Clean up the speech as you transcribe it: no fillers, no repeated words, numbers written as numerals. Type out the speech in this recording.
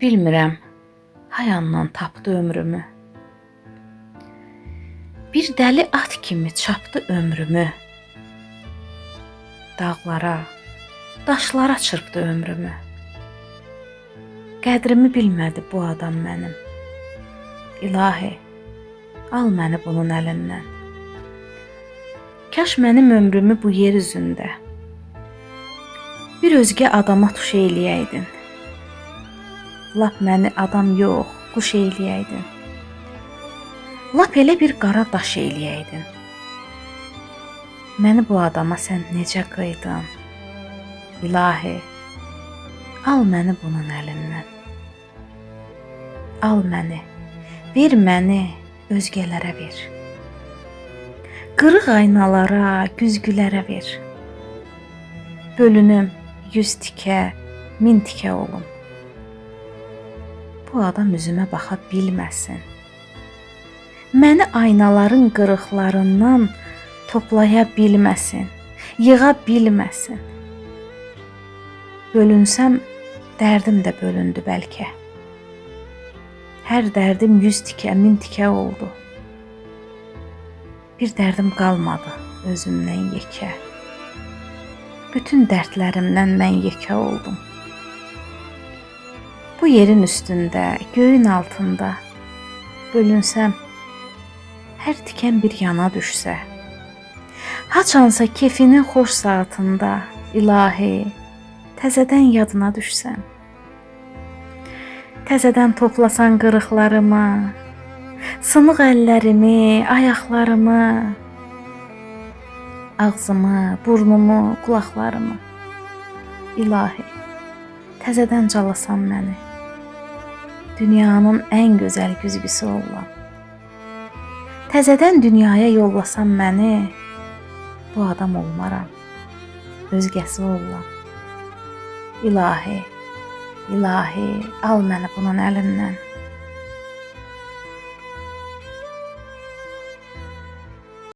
Bilmirəm, hayandan tapdı ömrümü. Bir dəli at kimi çapdı ömrümü. Dağlara, daşlara çırpdı ömrümü. Qədrimi bilmədi bu adam mənim. İlahi, al məni bunun əlindən. Kaş mənim ömrümü bu yer üzündə bir özgə adama tuş eləyəydin. Lap məni adam yox, quş eləyəydin. Lap elə bir qara daş eləyəydin. Məni bu adama sən necə qıydın? İlahi, al məni bunun əlindən. Al məni, ver məni özgələrə ver. Qırıq aynalara, güzgülərə ver. Bölünüm 100 tikə, 1000 tikə olum. Bu adam üzümə baxa bilməsin. Məni aynaların qırıqlarından toplaya bilməsin, yığa bilməsin. Bölünsəm, dərdim də bölündü bəlkə. Hər dərdim 100 tikə, 1000 tikə oldu. Bir dərdim qalmadı özümdən yekə. Bütün dərdlərimdən mən yekə oldum. Bu yerin üstündə, göyün altında bölünsəm, hər tikən bir yana düşsə, haçansa kefinin xoş saatında, ilahi, təzədən yadına düşsəm, təzədən toplasan qırıqlarımı, sınıq əllərimi, ayaqlarımı, ağzımı, burnumu, qulaqlarımı, ilahi, təzədən calasan məni, dünyanın ən gözəl güzgüsü olam. Təzədən dünyaya yollasan məni, bu adam olmaram, özgəsi olam. İlahi, ilahi, al məni bunun əlindən.